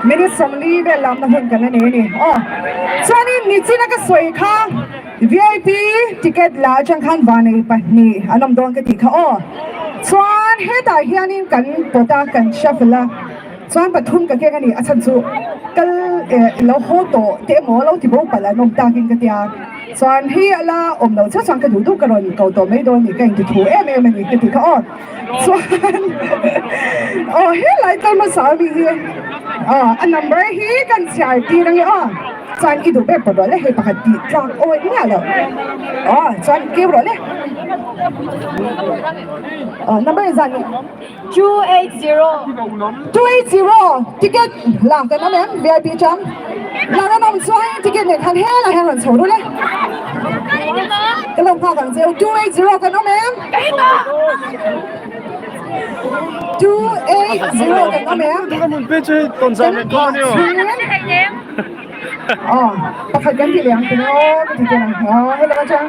Minute 40 vel lamna hun kan la nei a ni. Aw chuanin nichina ka sawi kha VIP ticket la atang khan vanei pahnih an awm dawn ka tih kha aw. Chuan hetah hianin kan pawt a, kan shuffle a, chuan pathum ka keng a ni. A chhan chu kal eh lo haw tawh te emaw lo ti bo palh an awm takin ka tia. Chuan hei a la awm loh chiah chuan ka duh duh ka rawn ko tawh mai dawn ni ka inti thu em em a ni ka ti kha aw. Chuan aw helai tlai hmasa ami hi aw a number hi kan chhiar tir ange aw. Chuan i duh ber pawh rawh le hei pakhat tih tlak awih miah loh aw chuan keu rawh le aw number zan ni. 280. 280 ticket la kan awm em VIP chang la kan awm chuan ticket nen khan helai hian rawn chho ru le ka lo nghak ang che u 280 kan awm em 280 kan awm em kan phah chhungin aw pakhat kan ti leh ang tih aw ka ti tel ang aw helai atang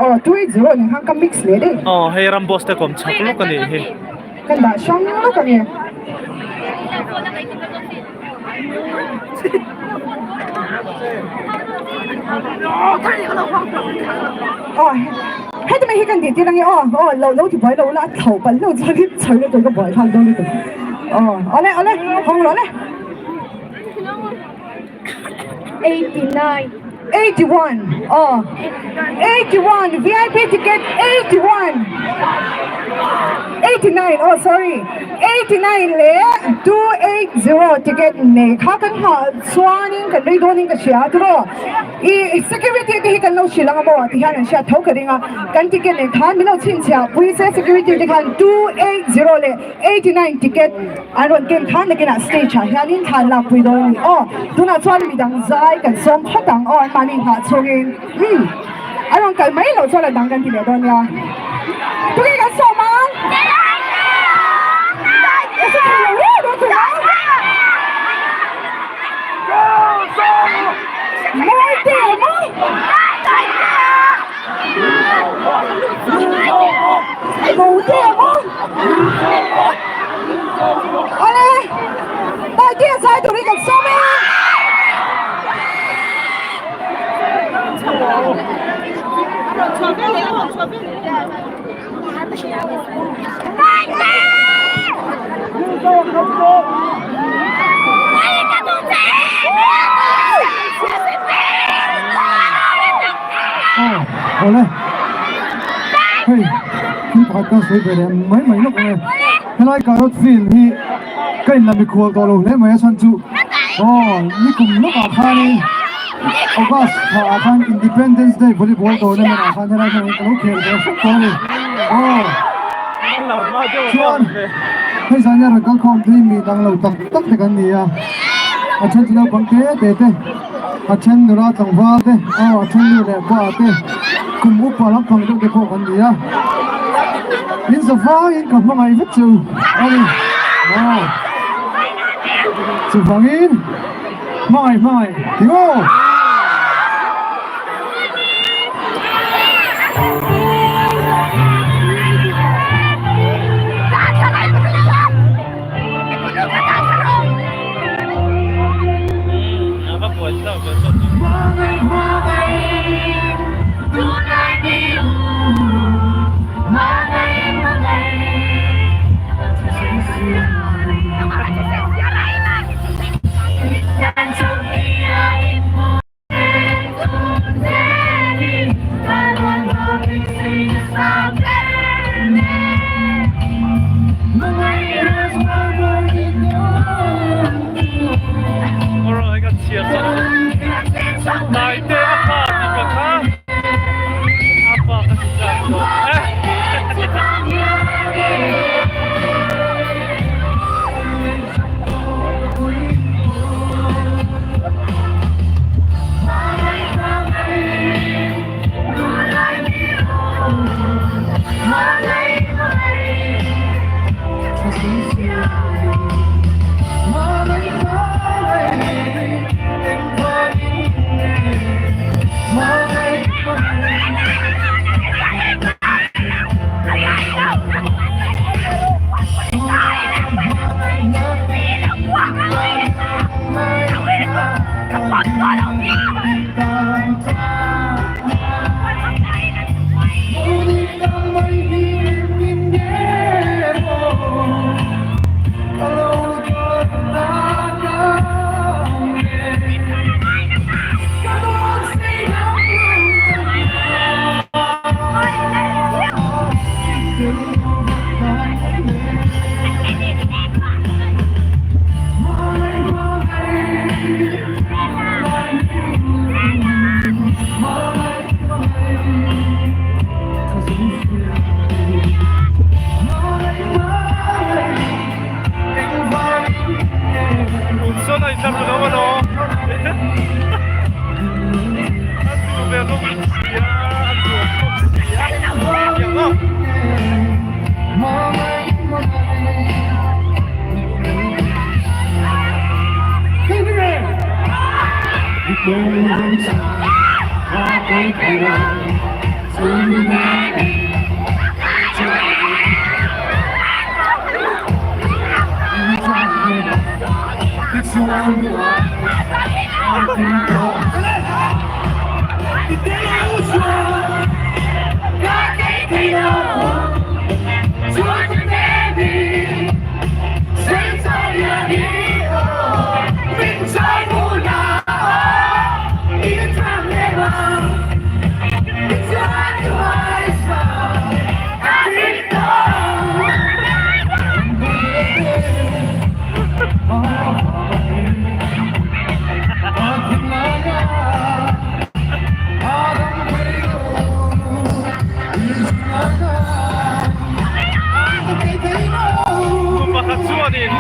aw 280 nen khan ka mix leh daih. Aw hei Ramboss te kawm chhak lawk a nih hi. Kan dah hrang lawk a ni. Aw heti mai hi kan tih tir ange aw aw lo lo ti buai lo la a tho palh hlauh chuan in chho lutuk ka buai thlak dawn lutuk aw awle awle hawng rawh le. 89. 81 aw 81 VIP ticket 81 89 aw sorry 89 leh 280 ticket nei kha kan nghah chuanin kan rei dawnin ka hria tiraw i security te hi kan lo hrilh ang amaw ti hian an hriat tho ka ring a kan ticket nei khan min lo chhinchhiah pui se security te khan 280 leh 89 ticket An rawn ken khan nakinah stage ah hianin thlan lakpui dawn a ni aw. Tunah chuan midang zai kan sawm phawt ang aw anmahni nghah chungin umm an rawn kal mai loh chuan a dang kan ti leh dawn nia. Tunge kan sawm ang? Ka hre thei lo reuh dawn tuna. Mawite maw? Mawite maw? Awle, Taitea zai turin kan sawm e. Awle, hei thil pakhat ka sawi ve leh mai mai lawk ang e. Helai carrot field hi ka in la mikhual tawh lo hle mai a chhan chu aw nikum lawkah khanin August thla ah khan Independence Day volleyball tournament ah khan helai hmun ah hian ka lo khel ve hrep tawh a ni aw chuan hei zan hian rawn kal khawm te hi mi dang lo tak tak te kan ni a a then chu naupang te te te a then nula tlangval te aw a then nu leh pa te kum upa lampang deuh te pawh kan ni a in za vangin ka hmangaih vek chu a ni aw chuvangin hmangaih hmangaih ti aw. Kum pakhat chuanin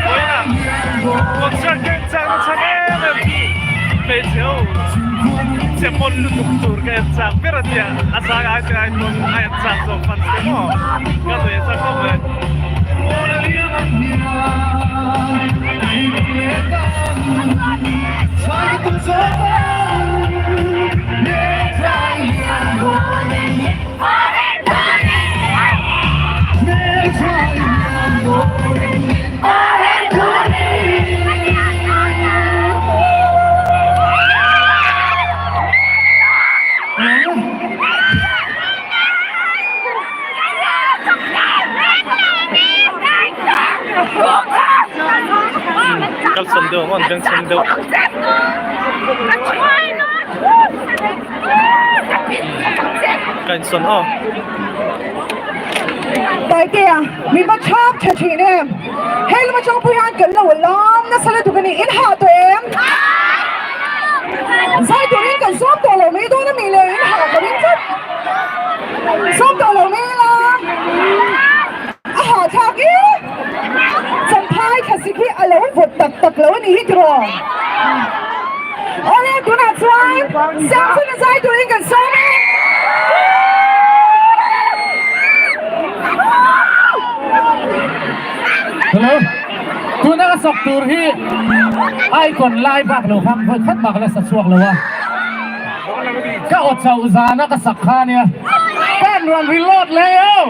vawiinah concert ka en chak na chhan em em hmeichhe ho che pawn lutuk tur ka en chak ber a nia a zai ai te ai pawn a en chak zawk fans te maw ka nuih a chak khawp mai. Kalsan deuh ang an bengchheng deuh. Ka insawn aw. Taitea, mi va chhak tha thin em? Hei lama chang pawh hian kan lo lam nasa lutuk a ni, in hah tawh em? Zai turin kan sawm tawh lo mai dawn a mi le, in hah ka ring tlat. Sawm tawh lo mai ila, a hah thlak i Champhai thlasik hi a lo vawt tak tak lo a ni hi tiraw? Awle tunah chuan Samson a zai turin kan sawm e. Hello. Tuna ka sak tur hi icon lai bak lo khan vawi khat bak la sa chhuak lo a. Ka aw chauh zana ka sak kha nia. Kan rawn reload leh o.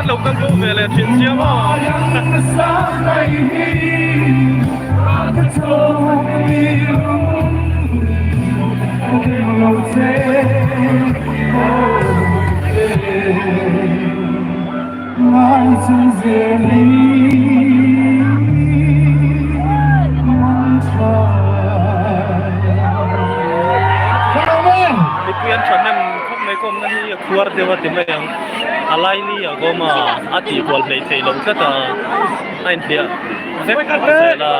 an lo kal bo ve leh thin sia maw. Mipui an thahnem khawp mai kawmna hi a khuar deuh a ti mai ang a laili a kawm a a tih kual hleih theih loh tlat a a inhliah vek zel a.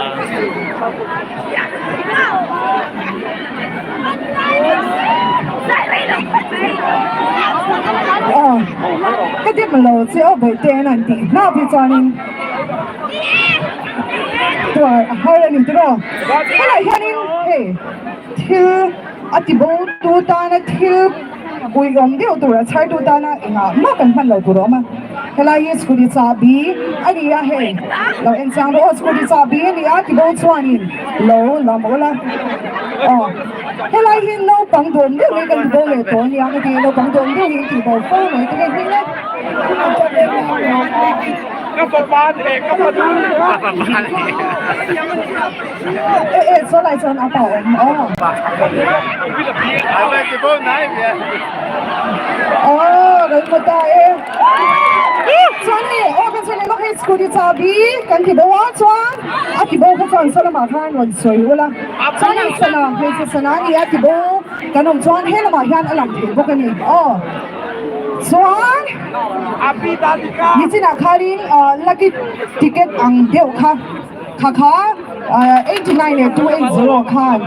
Aw ka dim lo che aw bawihte an han tih hlauh hi chuanin tuar a har a ni tiraw helai hianin hei thil a ti bo tu tana thil uiawm deuh tur a chhar tu tana engah mah kan hman lo tur a awm a helai hi scooty chahbi a ni a hei lo en chiang rawh aw scooty chahbi a ni a ti bo chuanin lo lam ula aw helai hi naupang dawm deuh mai kan ti bo leh tawh a nia ka ti naupang dawm deuh hi an tih bo fo mai tinge hming le. E e saw lai chuan a pa awm aw. Aw kan hmu ta e. Chuan hei aw kan sawi leh lawk hei scooty chahbi kan ti bo a chuan a ti bo kha chuan saw lamah khan rawn sawi ula chuan hei sana hmeichhe sana a ni a ti bo kan awm chuan he lamah hian a lang thei bawk a ni aw chuan nichinah khanin lucky ticket ang deuh kha. Kha kha 89 leh 280 khan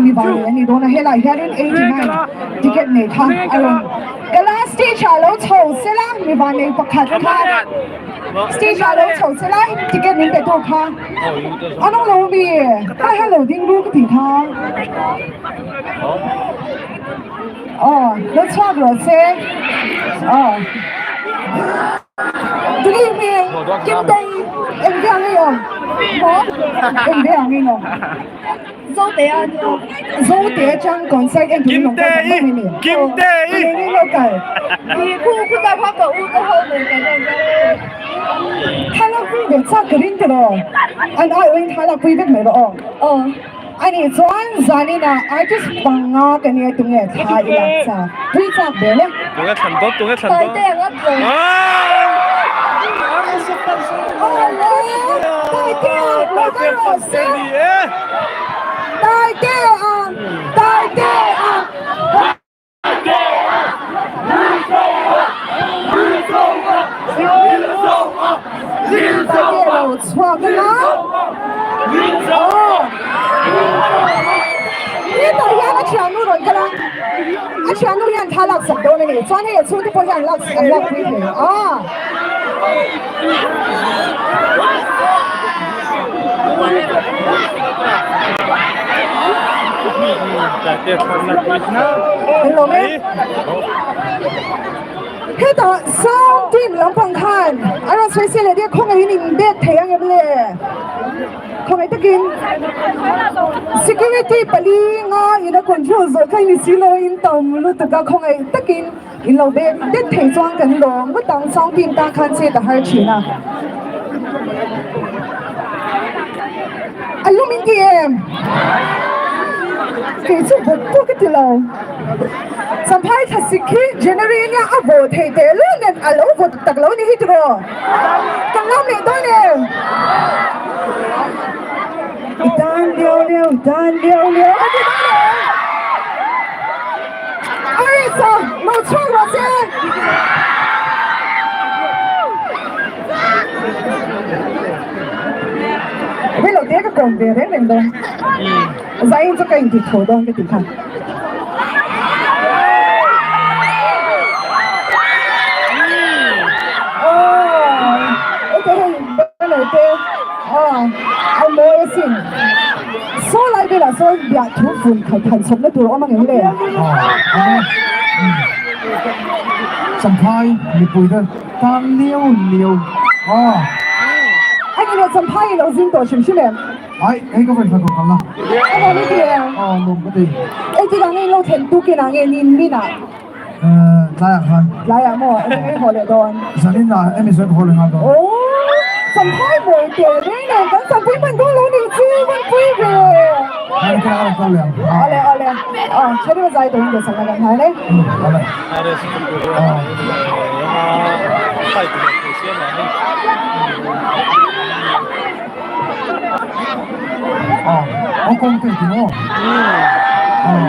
mi vang leh a ni dawn a, helai hianin 89 ticket nei kha a rawn kal a, stage ah lo chho sela mi vang nei pakhat kha stage ah lo chho sela ticket min pe tu kha a nawng lo mi kha kha lo ding ru ka tih kha aw lo chhuak rawh se aw. Good evening, Kim Tei, eng ve ang ei awm? Maw? Eng ve ang ei awm? Zote a ni. Zote atang concert en turin awm kal tak mai ni. Kim Tei! Eng eng lo kal? Ti khu khu ta kha ka u ka ho nen kan rawn kal e. Thlalak pui ve chak ka ring tiraw? An ai awin thlalak pui vek mai rawh aw. Aw. Ani chuan zaninah artist panga ka nia tunge thla i lak chak pui chak ber e. Tunge thlan dawt tunge thlan dawt. Taite ang a tlawm. Awle Taite a lo kal rawh se. Taite a Taite a. Taite lo chhuak anga aw hetah hian a thiannu rawn kal a a thiannu hian thla lak sak dawn a ni chuan hei a chhungte pawh hian lak an lak pui thei a. Englo e. Hetah sound team lampang khan a rawn sawi se leh diak khawngaihin in bet thei ang em le? Khawngaih takin security pali nga in a control zawh kha in si lo in tam lutuk a khawngaih takin in lo bet det thei chuan kan lawm ngawt ang sound team tan khan chet a har thin a. A lum in ti em? Kei chu vawt pawh ka ti lo. Champhai thlasik khi January nia a vawh theih teh lul nen a lo vawt tak lo ni hi tiraw? Kan lam leh dawn em? I tan liau liau, i tan liau liau a ti dawn em? Arisa, lo chhuak rawh che! Hei lo te ka kawm ve reng reng dawn. Zaiin chu ka intih tho dawn ka tih kha. Aw, ete hei banner te aw a mawi asin. Saw lai velah sawn biah thu fun khat han chhawpna tur a awm ang em le? Champhai mipui te Tan liau liau a. A ni leh champhai i lo zing tawh hrim hrim em? Ai, hei ka vawi hla tur kal la. A nuam i ti em? Aw, nuam ka ti. Engtik ah nge in lo thlen tukin ah nge nin min ah? Tlaiah khan. Tlaiah maw? Eng nge haw leh dawn? Zanin ah emi zawn haw leh nghal dawn. Aww Champhai mawi teh reng nen kan Champui hman dawn lo nih chu hmanpui ve. An kal a rawn kal leh ang. Awle awle aw tha deuh a zai turin duhsak na kan hnail e. Awle. Aw aw kawng te ti maw? Aw.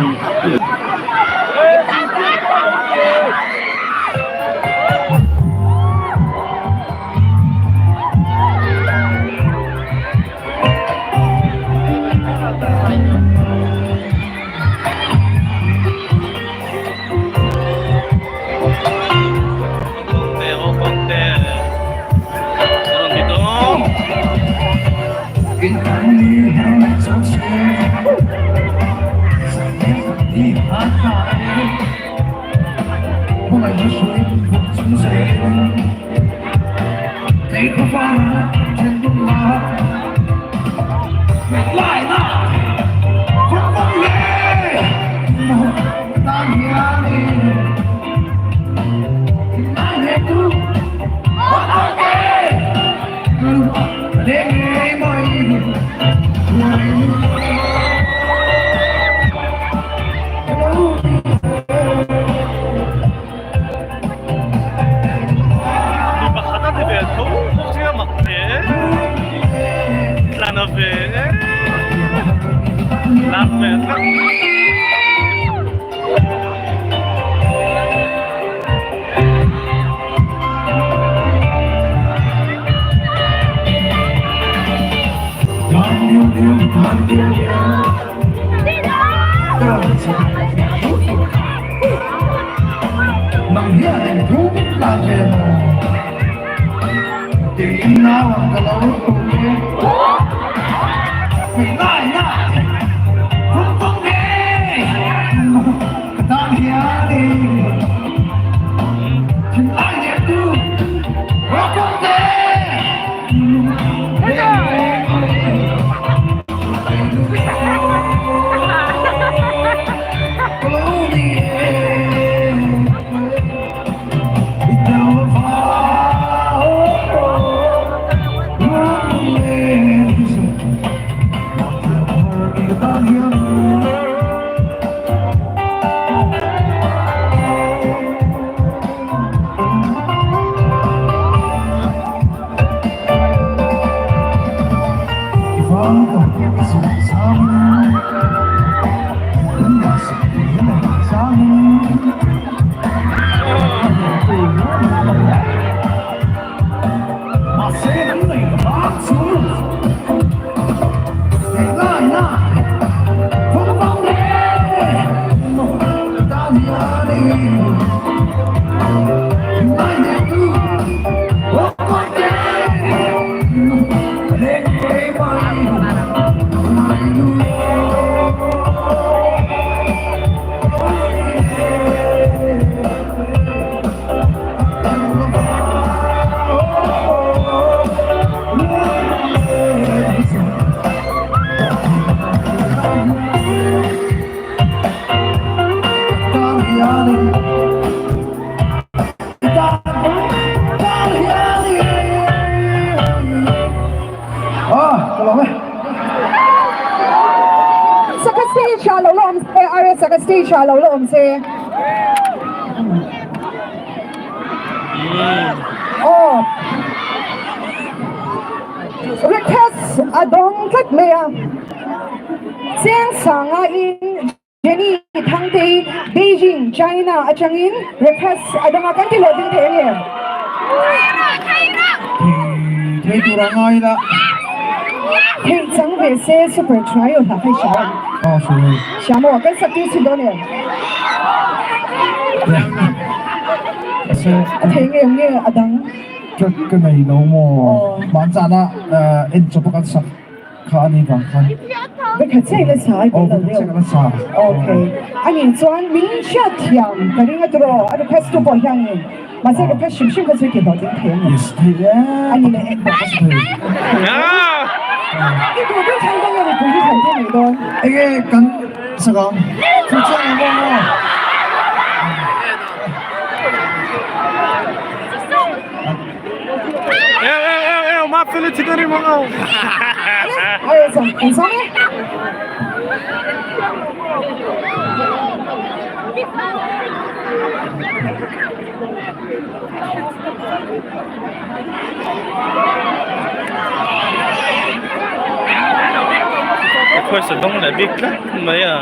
Mi pakhat a ti ve tho bawk sia mak hle tlan a ve lak ve tlat. Saka stage ah lo la awm se, RS saka stage ah lo la awm se. Aw. Request a dawng tlat mai a. Chiang sanga in Jenny Thangtei Beijing, China atangin request a dang a, kan ti leh ding thei ange. Thei tur a ngai la. Theih chang ve se super trio hla khai hria em? Aw hria e. Hria maw? Kan sak tir chhin dawn em? A thei nge nge a dang? Ka nei lo maw? Hmanzana en chawpa kan sak. Kha a ni vang khan. Vekhat chiah ila sa ai Aw vekhat chiah ila sa. Okay. Ani chuan min hriat thiam ka ring a tiraw a request tu pawh hianin mahse request hrim hrim kha chu i ti hlawhtling thei a ni. Yes thei e. Ani leh ek pawh ka sa thei. I duh duh thei dawn nge mipui hi thlan tir mai dawn. Enge kan sak ang? Chu chiang ang maw maw? Mafeli thin a rim ang au. Kan sawm e. Pawisa dawng leh bik tlat mai a.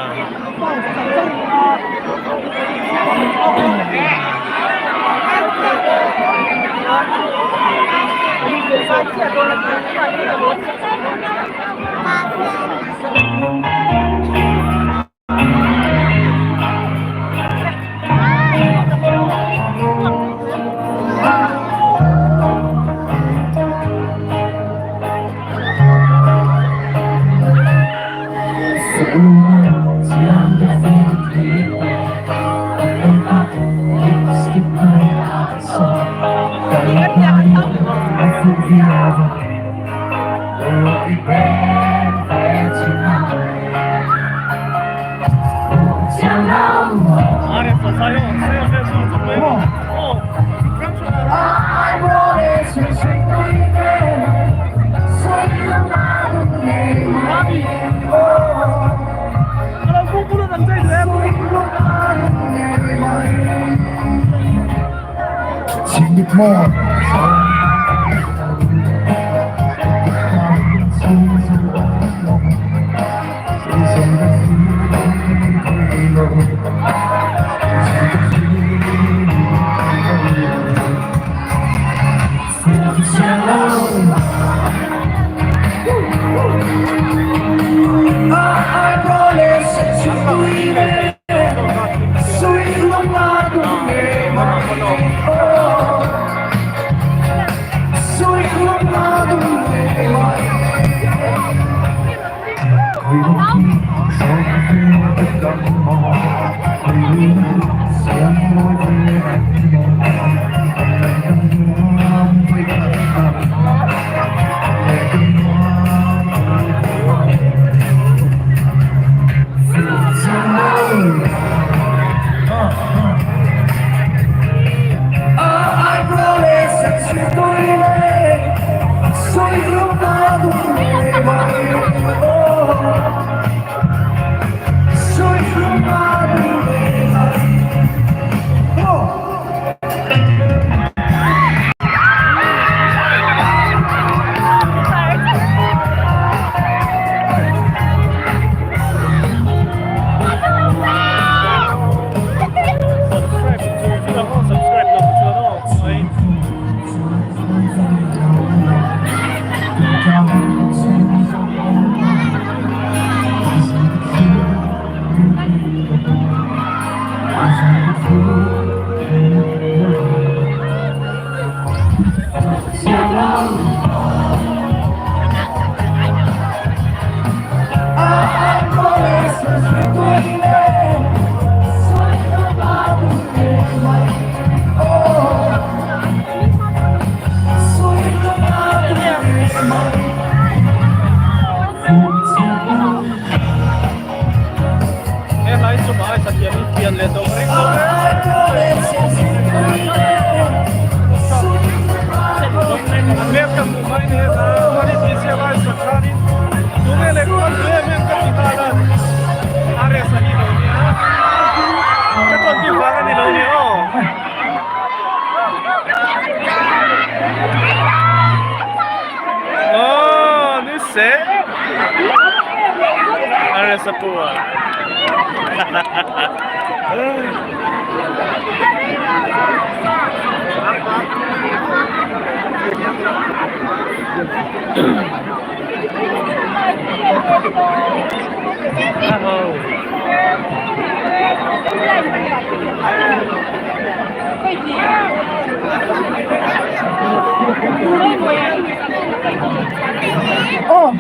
Aw.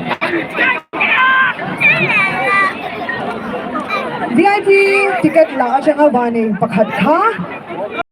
VIP ticket la atanga vanei pakhat kha.